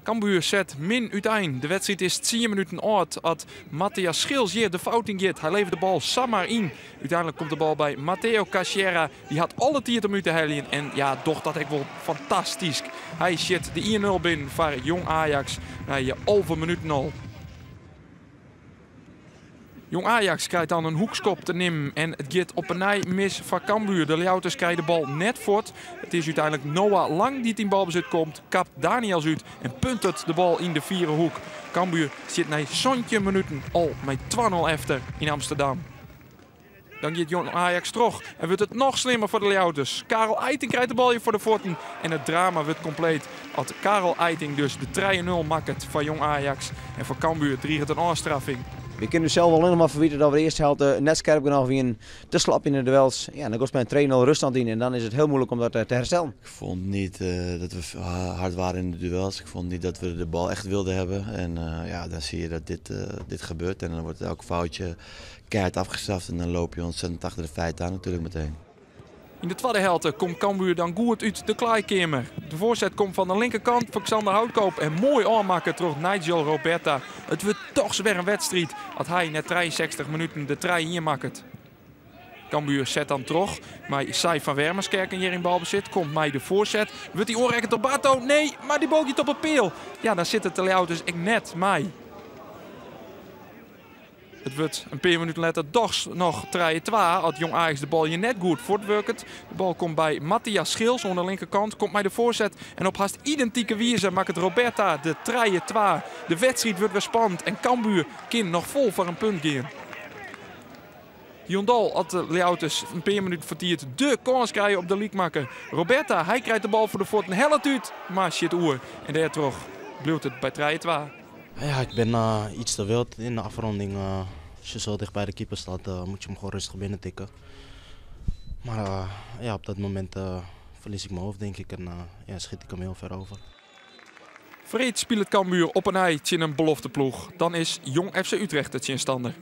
Cambuur set min útein. De wedstriid is 10 minuten âld as Matthias Schils hjir de fout yn giet. Hy leveret de bal samar yn. Uteinlik komt de bal by Matteo Cassierra. Dy hat alle tiid om út te heljen en ja, docht dat ek wol fantastysk. Hy sjit de 1-0 binnen foar Jong Ajax nei 11 minuten al. Jong Ajax krijt dan in hoekskop te nimmen en it giet op 'e nij mis foar Cambuur. De Ljouwerters krije de bal net fuort. It is úteinlik Noah Lang dy't yn balbesit komt, kapt Daniels út en puntet de bal yn de fiere hoek. Cambuur stiet nei 17 minuten al mei 2-0 efter yn Amsterdam. Dan giet Jong Ajax troch en wurdt it noch slimmer foar de Ljouwerters. Carel Eiting krijt de bal hjir foar de fuotten en it drama wurdt kompleet as Carel Eiting dus de 3-0 makket foar Jong Ajax. En foar Cambuur driget in ôfstraffing. We kinne ússels allinnich mar ferwite dat we de earste helte net skerp genôch wienen, te slap yn de duels. Ja, dan giest mei in 2-0 rêststân yn en dan is it hiel muoilik om dat te herstellen. Ik vond niet dat we hard waren in de duels. Ik vond niet dat we de bal echt wilden hebben. En ja, dan zie je dat dit gebeurt en dan wordt elk foutje keihard afgestraft en dan loop je ontzettend achter de feiten aan natuurlijk meteen. Yn de twadde helte komt Cambuur dan goed út de klaaikeamer. De foarset komt fan de linkerkant fan Xander Houtkoop en moai ôfmakke troch Nigel Robertha. It wurdt dochs wer in wedstriid as hy nei 63 minuten de 3-1 makket. Cambuur set dan troch mei Sai van Wermeskerken hjir yn balbesit. Komt mei de foarset. Wurdt dy oanrekke troch Barto? Nee, mar dy bal giet op 'e peal. Ja, dan sit it de Ljouwerters ek net mei. It wurdt in pear minuten letter dochs noch 3-2 as Jong Ajax de bal hjir net goed fuortwurket. De bal komt by Matthias Schils oan de linkerkant, komt mei de foarset en op hast identike wize makket Robertha de 3-2. De wedstriid wurdt wer spannend en Cambuur kin noch fol foar in punt gean. Hielendal as de Ljouwerters in pear minuten foar tiid de kâns krije op de lykmakker. Robertha, hy krijt de bal foar de fuotten, hellet út, mar sjit oer. En dêrtroch bliuwt it by 3-2. Ja, ik ben iets te wild in de afronding. Als je zo dicht bij de keeper staat, moet je hem gewoon rustig binnen tikken. Maar ja, op dat moment verlies ik mijn hoofd, denk ik, en ja, schiet ik hem heel ver over. Freed spilet Cambuur op 'e nij tsjin in belofteploech. Dan is Jong FC Utrecht de tsjinstanner.